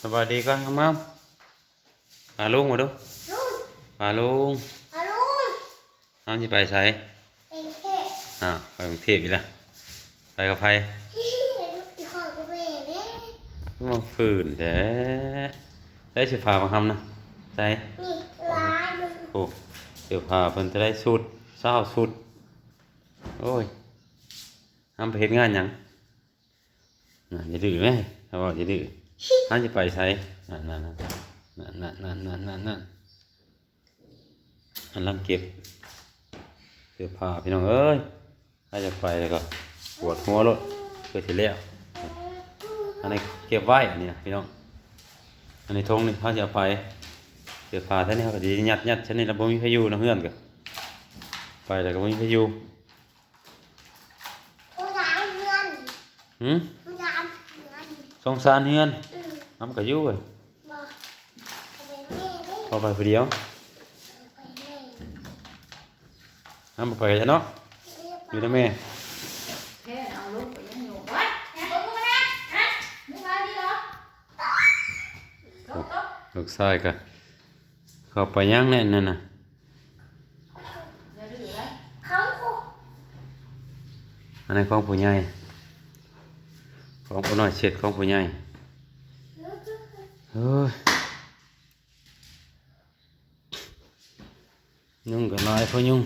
ສະບາຍດີກ່ອນງາມໆ ຫາລຸງມາດູ ລຸງ ຫາລຸງ ຫາລຸງ ເຮົາຊິໄປໃສ? ໄປກຸງເທບ ອ້າວ ໄປກຸງເທບອີກລະ ໄປກັບໃຜ? ໄປກັບພໍ່ກັບແມ່ເດ້ ມາຟື້ນແທ້ ໃສ່ເສື້ອຜ້າບັກຫຳນະ ໃສ່ ນີ້ຫຼາຍ ໂອ້ ເສື້ອຜ້າເພິ່ນເທົ່າໃດ ຊຸດ ຊາວຊຸດ ໂອ້ຍ ຫຳໄປເຮັດງານຫຍັງ? ນະ ຢ່າດື້ແມ ເຮົາເວົ້າຢ່າດື້ ເຮົາຊິໄປໃສ? ນັ້ນໆໆ ນັ້ນໆໆ ອັນລຳເກັບເສື້ອຜ້າ ພີ່ນ້ອງເອີຍ ຖ້າຢາກໄປແລ້ວກໍປວດຫົວໂລດ ເພື່ອຊິແລ້ວ ອັນນີ້ເກັບໄວ້ ອັນນີ້ນະ ພີ່ນ້ອງ ອັນນີ້ຖົງນີ້ເຮົາຊິເອົາໄປ ເສື້ອຜ້າແຖວນີ້ເຮົາກໍຊິຍັດໆ ຊັ້ນນີ້ລະ ບໍ່ມີໃຜຢູ່ນຳເຮືອນ ກໍໄປແລ້ວກໍບໍ່ມີໃຜຢູ່. ສົງສານເຮືອນ ຫືມ? ສົງສານເຮືອນ ອືມ ນຳກໍຢູ່ເວີຍ ບໍ່ ເອົາໄປແມ່ເດ້ ເອົາໄປຜູ້ດຽວ ເອົາໄປແມ່ ນຳບໍ່ໄປກັນເນາະ ຢູ່ນຳແມ່ ແຄ່ເອົາລົງໄປຍັງຢູ່ ໂອ້ຍ ແຄ່ເບິ່ງມານະ ຮະ ມີມາດີເນາະ ໂອ້ ລູກຊາຍກໍເຂົ້າໄປຫຍັງແນ່ນັ້ນນະ ຢ່າດື້ເດີ ອັນນັ້ນຂອງຜູ້ໃຫຍ່ ຂອງຜູ້ນ້ອຍເຊັດຂອງຜູ້ໃຫຍ່ ເອີຍ ຍຸງກໍຫຼາຍພໍຍຸງ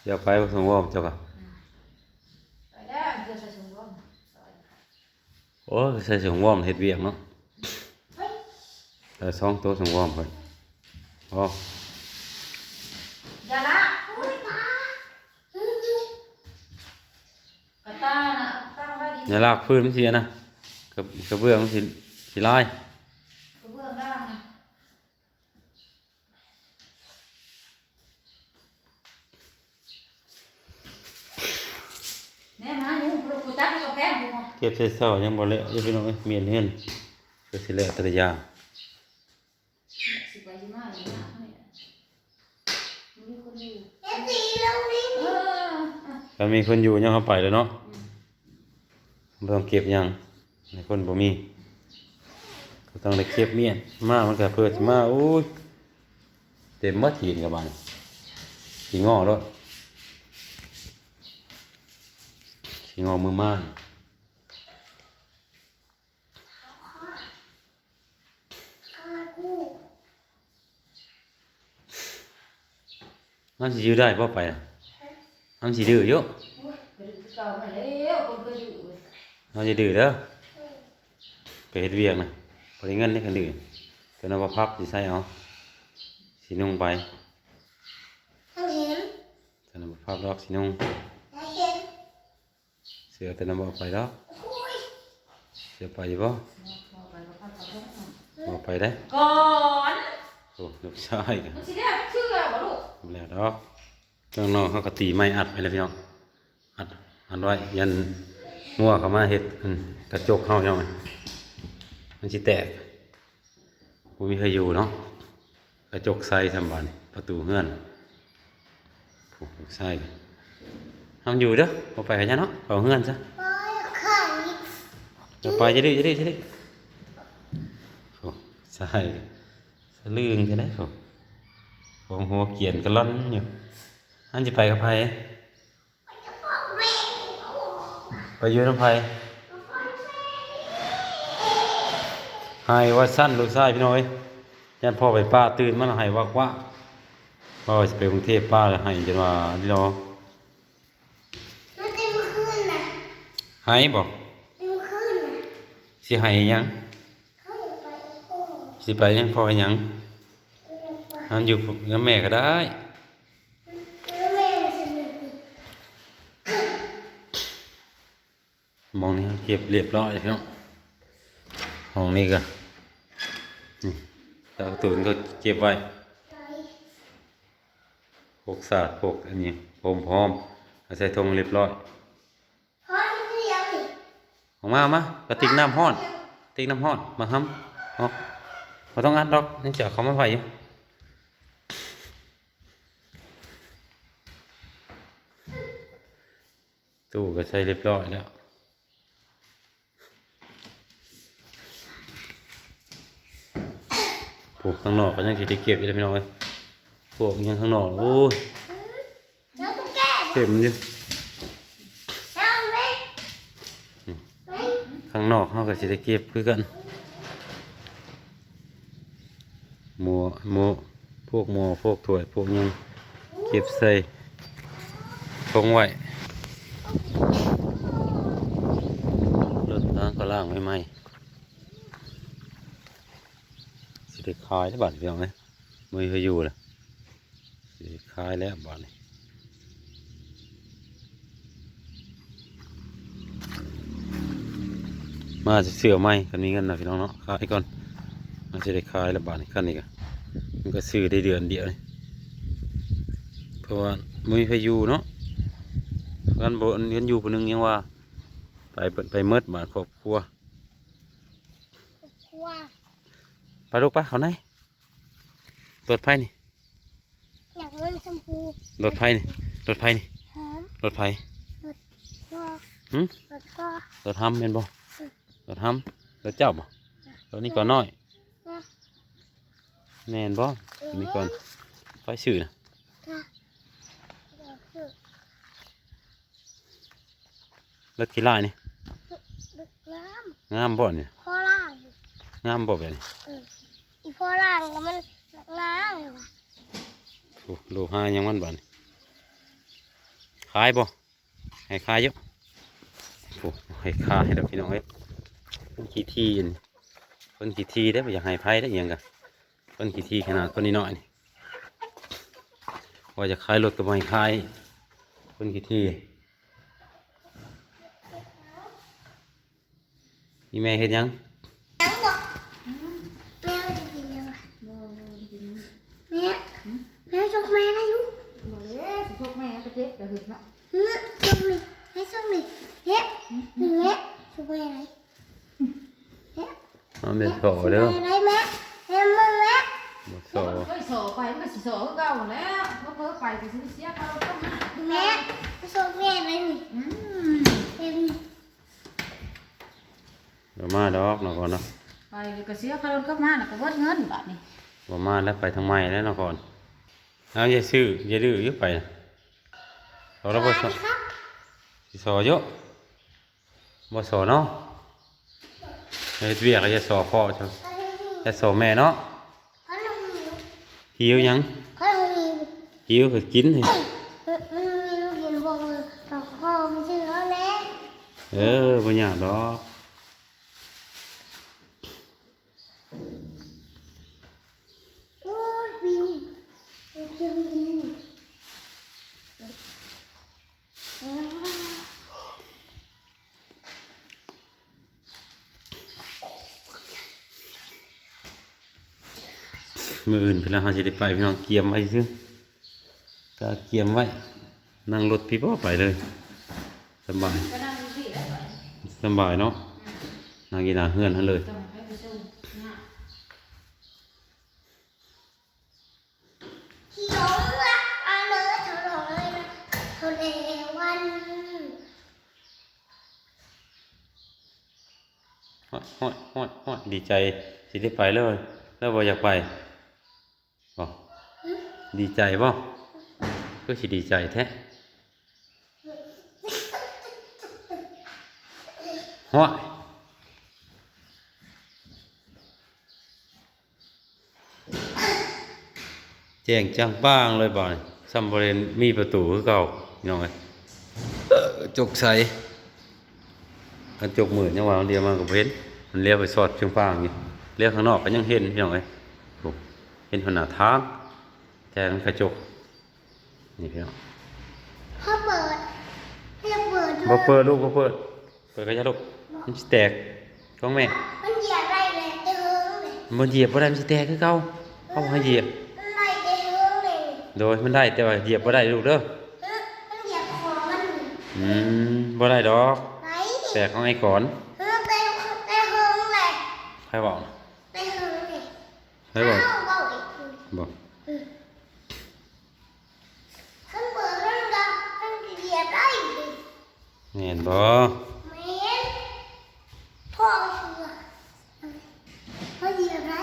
ຢ່າໄປບໍ່ສົງວອມເຈົ້າກໍ ອືມ ໄປແລ້ວ ເຈົ້າໃສ່ສົງວອມ ໂອ້ຍ ໃສ່ສົງວອມເຮັດວຽກເນາະ ເອີ ສອງໂຕສົງວອມເພິ່ນ ໂອ້ ຢ່າລາກ ອຸ້ຍ ກະຕ່ານະ ຕັ້ງໄວ້ດີ ຢ່າລາກພື້ນມັນຊິອັນນະ ກະ ກະເບື້ອງມັນຊິ ຊິລາຍ ກະເບື້ອງລ່າງນະ. ແນມຫາຢູ່ ບໍ່ຮູ້ຈັກຢູ່ກຳແພງພຸ້ນ ເກັບໃສ່ເສົາຍັງບໍ່ແລ້ວຢູ່ ພີ່ນ້ອງເອີຍ ມ້ຽນເຮືອນ ກໍຊິແລ້ວແຕ່ລະຢ່າງ ຊິໄປຊິມາຢູ່ນະ ບໍ່ມີຄົນຢູ່ ເອັຟຊີລົງນີ້ ເອີ ຄັນມີຄົນຢູ່ຍັງເຮົາໄປແລ້ວເນາະ ອືມ ບໍ່ຕ້ອງເກັບຫຍັງ ໃນຄົນບໍ່ມີ ກໍຕ້ອງໄດ້ເກັບມ້ຽນ ມາມັນກໍເພື່ອຊິມາ ໂອ້ຍ ເຕັມໝົດຫີນກັບບາດນີ້ ຂີ້ງໍໂລດ ຂີ້ງໍມືມາ ມັນຊິຢູ່ໄດ້ບໍ່ໄປນະ ມັນຊິດື້ຢູ່ ໂອ້ຍ ກະດື້ຄືເກົ່າຫັ້ນແຫຼະ ຄົນເຄີຍດື້ເວີຍ ເຮົາຢ່າດື້ເດີ ໄປເຮັດວຽກນະ ບໍ່ໄດ້ເງິນເດ້ຄັນດື້ ຕົວນັ້ນບໍ່ພັບຊິໃສ່ເອົາ ຊິນຸ່ງໄປ ເຫັນ ຕົວນັ້ນບໍ່ພັບດອກ ຊິນຸ່ງ ເຫັນ ເສື້ອຕົວນັ້ນບໍ່ເອົາໄປດອກ ໂອ້ຍ ເສື້ອໄປຢູ່ບໍ່ ບໍ່ໄປກໍພັບເອົາເດີ ບໍ່ໄປເດ້ ກ່ອນ ໂອ້ ລູກຊາຍ ມັນຊິແລ້ວເທື່ອບໍ່ລູກ ບໍ່ແລ້ວດອກ ຂ້າງນອກເຮົາກໍຕີໄມ້ອັດໄວ້ແລ້ວພີ່ນ້ອງ ອັດ ອັດໄວ້ ຢ້ານງົວເຂົ້າມາເຮັດ ອືມ ກະຈົກເຮົາພີ່ນ້ອງ ມັນຊິແຕກ ບໍ່ມີໃຜຢູ່ເນາະ ກະຈົກໃສ່ຊ່ຳບາດນີ້ ປະຕູເຮືອນ ໂອ້ ລູກຊາຍ ເຮົາຢູ່ເດີ ບໍ່ໄປກະຢ່າເນາະ ເຝົ້າເຮືອນຊະ ບໍ່ໄປ ຢ່າດື້ ຢ່າດື້ ຢ່າດື້ ໂອ້ ຊາຍ ສະລຶ້ງແທ້ໃດ໋ ໂອ້ ຂອງຫົວກຽນກະລ່ອນຢູ່ ມັນຊິໄປກັບໃຜ? ໄປຢູ່ນຳໃຜ? ໄຫ້ວ່າຊັ້ນ ລູກຊາຍ ພີ່ນ້ອງເອີຍ ຢ້ານພໍ່ໄປປ້າຕື່ນມາແລ້ວໄຫ້ວັກວະ ວ່າຊິໄປກຸງເທບ ປ້າແລ້ວໄຫ້ຈົນວ່ານີ້ດອກ ມັນເຕັມຄືນນະ ໄຫ້ບໍ່? ເຕັມຄືນນະ ຊິໄຫ້ຫຍັງ? ເຮົາຢາກໄປກັບພໍ່ ຊິໄປນຳພໍ່ຫຍັງ? ເຮົາຢາກໄປ ເຮົາຢູ່ນຳແມ່ກໍໄດ້ ແມ່ມັນຊິເປັນ ໝ່ອງນີ້ເກັບຮຽບຮ້ອຍເນາະ ຫ້ອງນີ້ກໍ ນີ້ ຕາກາຕູນກໍເກັບໄວ້ ພວກສາດ ພວກອັນນີ້ ໂຮມພ້ອມ ໃສ່ຖົງຮຽບຮ້ອຍ ອອກມາ ອອກມາ ກະຕິກນ້ຳຮ້ອນ ກະຕິກນ້ຳຮ້ອນ ມາຫຳ ເອົາ ບໍ່ຕ້ອງອັດດອກ ຍັງຈະເອົາເຂົ້າມາໄວ້ຢູ່ ຕູ້ກໍໃສ່ຮຽບຮ້ອຍແລ້ວ ໂອ້ ຂ້າງນອກກໍຍັງຊິໄດ້ເກັບຢູ່ເດ້ພີ່ນ້ອງເອີຍ. ພວກຫຍັງຂ້າງນອກ ໂອ້ຍ ເຕັມຢູ່. ຂ້າງນອກເຮົາກໍຊິໄດ້ເກັບຄືກັນ. ໝໍ້ ໝໍ້ ພວກໝໍ້ ພວກຖ້ວຍ ພວກຫຍັງ ເກັບໃສ່ຖົງໄວ້. ລົດລ້າງກໍລ້າງໃໝ່ໆ. ຊິໄດ້ຂາຍແລ້ວບາດນີ້ ພີ່ນ້ອງເອີຍ. ບໍ່ມີໃຜຢູ່ລະ ຊິຂາຍແລ້ວບາດນີ້. ມາເຊື່ອໃໝ່ ຄັນມີເງິນນະພີ່ນ້ອງເນາະ ຂາຍກ່ອນ. ມັນຊິໄດ້ຂາຍແລ້ວບາດນີ້. ຄັນນີ້ກະ ມັນກະຊື້ໄດ້ເດືອນດຽວນີ້ ເພາະວ່າບໍ່ມີໃຜຢູ່ເນາະ. ຄັນບໍ່ ຄັນຢູ່ຜູ້ໜຶ່ງຍັງວ່າ ໄປ ໄປໝົດບາດຄອບຄົວ. ຄອບຄົວ ໄປລູກ ໄປເຂົ້າໃນ. ລົດໃຜນີ້? ຢາກເບິ່ງຊົມພູ. ລົດໃຜນີ້? ລົດໃຜນີ້? ຮະ? ລົດໃຜ? ລົດພໍ່. ຫຶ? ລົດພໍ່. ລົດຮຳແມ່ນບໍ່? ອືມ. ລົດຮຳ. ລົດເຈົ້າບໍ່? ລົດນີ້ກໍນ້ອຍ. ຮະ? ແມ່ນບໍ່? ເອີ ນີ້ກ່ອນ. ໃຜຊື້ນະ? ຮະ? ລົດຂີ້ລ້າຍນີ້ ງາມ ງາມບໍ່ນີ້? ພໍລ້າງ ງາມບໍ່ແບບນີ້? ເອີ ອີພໍລ້າງກໍມັນງາມ. ໂອ້ ໂລຫາຫຍັງມັນບາດນີ້? ຂາຍບໍ່? ໃຫ້ຂາຍຢູ່. ໂອ້ ໃຫ້ຂາຍດອກພີ່ນ້ອງເອີຍ. ຄົນຂີ້ຖີ່ ຄົນຂີ້ຖີ່ເດ້ ບໍ່ຢາກໃຫ້ໃຜເດ້ ອີຫຍັງກະ ຄົນຂີ້ຖີ່ຂະໜາດຄົນນ້ອຍໆນີ້. ວ່າຈະຂາຍລົດກໍບໍ່ໃຫ້ຂາຍ ຄົນຂີ້ຖີ່. ອີແມ່ເຮັດຫຍັງ? ຫຍັງບໍ່? ແມ່ຊິກິນຫຍັງ? ແມ່ ແມ່ຊົກແມ່ນະຢູ່. ບໍ່ເດ້ ຊິຊົກແມ່ກະເຈັບກະເຮັດເນາະ. ຫຶ ຊົກນີ້ ໃຫ້ຊົກນີ້ ເຮັດ ນີ້ແມ່ ຊົກແມ່ໄດ້. ເອົາແມ່ສໍເດີ ໄດ້ແມ່ ແມ່ເບິ່ງແມ່ ບໍ່ສໍ ເອີຍ ສໍໄປມັນກໍຊິສໍຄືເກົ່າຫັ້ນແຫຼະ. ບໍ່ເຜີໄປກໍຊິໄປເສຍຄ່າລົດກັບມາ. ແມ່ ໄປສົ່ງແມ່ໄດ້ນີ້ ອືມ ເປັນ ບໍ່ມາດອກເນາະ ກ່ອນເນາະ ໄປກໍເສຍຄ່າລົດກັບມາ ແລ້ວກໍເບິດເງິນບາດນີ້. ບໍ່ມາແລ້ວ ໄປທາງໃໝ່ແລ້ວເນາະ ກ່ອນ. ເອົາ ຢ່າຊື້ ຢ່າດື້ຢູ່ໄປນະ. ເອົາລະບໍ່ ສະ ບາຍດີຄັບ ຊິສໍຢູ່. ບໍ່ສໍເນາະ ເຮັດວຽກກໍຢ່າສໍພໍ່ ຢ່າສໍແມ່ເນາະ. ຫິວຫຍັງ? ຫິວກໍກິນ. ເອີ ບໍ່ຍາກດອກ. ມື້ອື່ນພຸ້ນລະເຮົາຊິໄດ້ໄປ ພີ່ນ້ອງ ກຽມໄວ້ຊື່ ກະກຽມໄວ້ ນັ່ງລົດພີ້ບໍ່ ໄປເລີຍ ສະບາຍ ສະບາຍເນາະ ນັ່ງຢູ່ໜ້າເຮືອນຫັ້ນເລີຍ. ໂອ້ຍ ໂອ້ຍ ໂອ້ຍ ໂອ້ຍ ດີໃຈ ຊິໄດ້ໄປແລ້ວ ແລ້ວບໍ່ຢາກໄປບໍ່? ດີໃຈບໍ່? ຄືຊິດີໃຈແທ້. ໂອ້ຍ ແຈ້ງຈັງປາງເລີຍບາດນີ້ ສ່ຳບໍ່ໄດ້ມີປະຕູຄືເກົ່າ ພີ່ນ້ອງເອີຍ. ເອີ ກະຈົກໃສ ຄັນຈົກມືດຍັງວ່າດຽວມາກໍບໍ່ເຫັນ ມັນລຽວໄປສອດຈັງປາງຢູ່ ລຽວຂ້າງນອກກໍຍັງເຫັນ ພີ່ນ້ອງເອີຍ. ໂອ້ ເຫັນຫົວໜ້າທາງ ແຕ່ມັນກະຈົກ ນີ້ພີ່ນ້ອງ ເຮົາເປີດ ເຮົາເປີດ ບໍ່ເປີດລູກ ບໍ່ເປີດ ເປີດກະຢ່າລູກ ມັນຊິແຕກ ຂອງແມ່ ມັນຢຽບໄດ້ແຫຼະ ແຕ່ເຫິງເດ ມັນຢຽບບໍ່ໄດ້ ມັນຊິແຕກຄືເກົ່າ ເຮົາບໍ່ໃຫ້ຢຽບ ມັນໄດ້ແຕ່ເຫິງເດ ໂດຍ ມັນໄດ້ ແຕ່ວ່າຢຽບບໍ່ໄດ້ລູກເດີ ເອີ ມັນຢຽບຂອງມັນ ອືມ ບໍ່ໄດ້ດອກ ໄດ້ ແຕກຂອງໄອ້ກອນ ເອີ ແຕ່ ແຕ່ເຫິງເດ ໃຜເວົ້າ ແຕ່ເຫິງເດ ໃຜເວົ້າ ເວົ້າອີກ ບໍ່ ເອີ ຄັນເປີດມັນກໍ ມັນກໍຢຽບໄດ້ ແມ່ນບໍ່? ແມ່ນ ພໍ່ເຊື່ອ ພໍ່ຢຽບໄດ້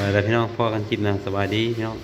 ໄປແລ້ວພີ່ນ້ອງ ພໍ້ກັນຄລິບໜ້າ ສະບາຍດີພີ່ນ້ອງ.